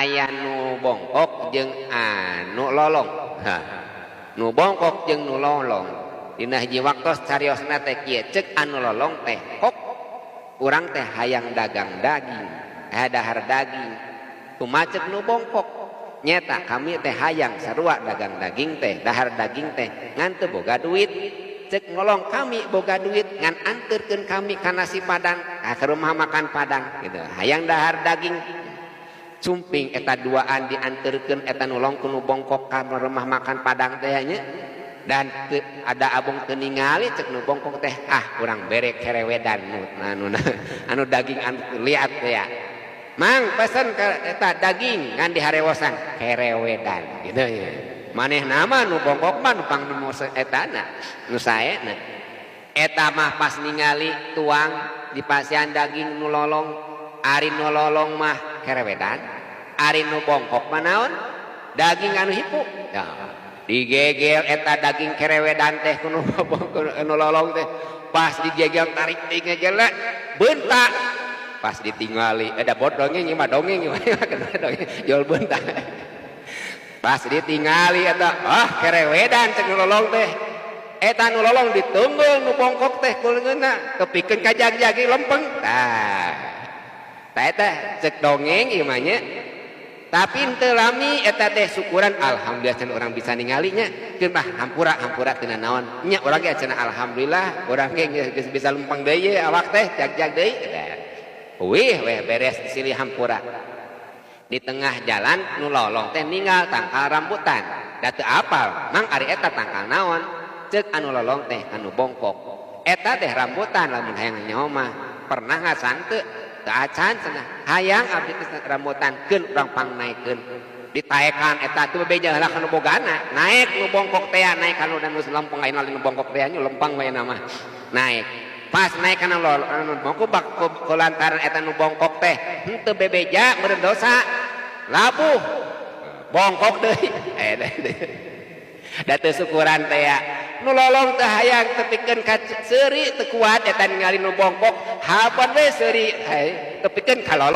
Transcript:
Aya nu bongkok jeung anu lolong. Ha. Nu bongkok jeung nu lolong. Dina hiji waktos cariosna teh kieu, cek anu lolong teh, "Kok urang teh hayang dagang daging, dahar daging." Kumaha cek nu bongkok? "Nyeta kami teh hayang sarua dagang daging teh, dahar daging teh, ngan teu boga duit." Cek lolong, "Kami boga duit, ngan anterkeun kami ka nasi padang, ka rumah makan Padang gitu, hayang dahar daging." Sumping eta duaan, dianterkeun eta nu lolong ku nu bongkok ka rumah makan Padang teh nya. Dan teu, ada abong teu ningali, cek nu bongkok teh, "Ah, urang bere kerewedan nu anu anu daging anu liat teh ya. Mang, pesen ka eta daging ngan diharewosan kerewedan," gitu nya. Maneh nama nu bongkok mah nu pang nu etana nu saena. Eta mah pas ningali tuang di pasian daging nu lolong, ari nu lolong mah kerewedan, ari nu bongkok mah naon? Daging anu hipu ya. Digegel eta daging kerewedan teh ku nu lolong teh. Pas digegel, tarik deui, ngegel bentak. Pas ditinggali ada bodongeng mah, dongeng mah jual bentak. Pas ditingali eta, "Ah, kerewedan," cek nu lolong teh. Eta nu lolong ditunggul nu bongkok teh ku leungeunna, tepikeun ka jag-jagi, lempeng. Tah, tah eta cek dongeng ieu mah nya. Tapi teu lami eta teh syukuran, "Alhamdulillah," cenah, "urang bisa ningalinya. Keun mah, hampura, hampura tina naon nya, urang ge," cenah, "alhamdulillah urang ge geus bisa lempeng deui awak teh, jag-jag deui." Wih weh, beres silih hampura. Di tengah jalan nu lolong teh ninggal tangkal rambutan. Da teu apal, "Mang, ari eta tangkal naon?" Cek anu lolong teh anu bongkok, "Eta teh rambutan, lamun hayang nyaho mah." "Pernah ngasan teu?" "Teu acan," cenah. "Hayang abdi teh rambutan." "Keun, urang pangnaikeun." Ditaekan eta teh, bebeja heula ka nu bogana. Naek nu bongkok teh, naek kanu dan nu lempeng. Ayeuna nu bongkok teh nya lempeng we mah. Naek, pas naek kana anu bongkok bak ku lantaran eta nu bongkok teh henteu bebeja meureun dosa, labuh, bongkok deui. Eh, da teu syukuran teh ya. Nu lolong teh hayang tepikeun ka seuri, teu kuat eta ningali nu bongkok, haban we seuri tepikeun ka lolong.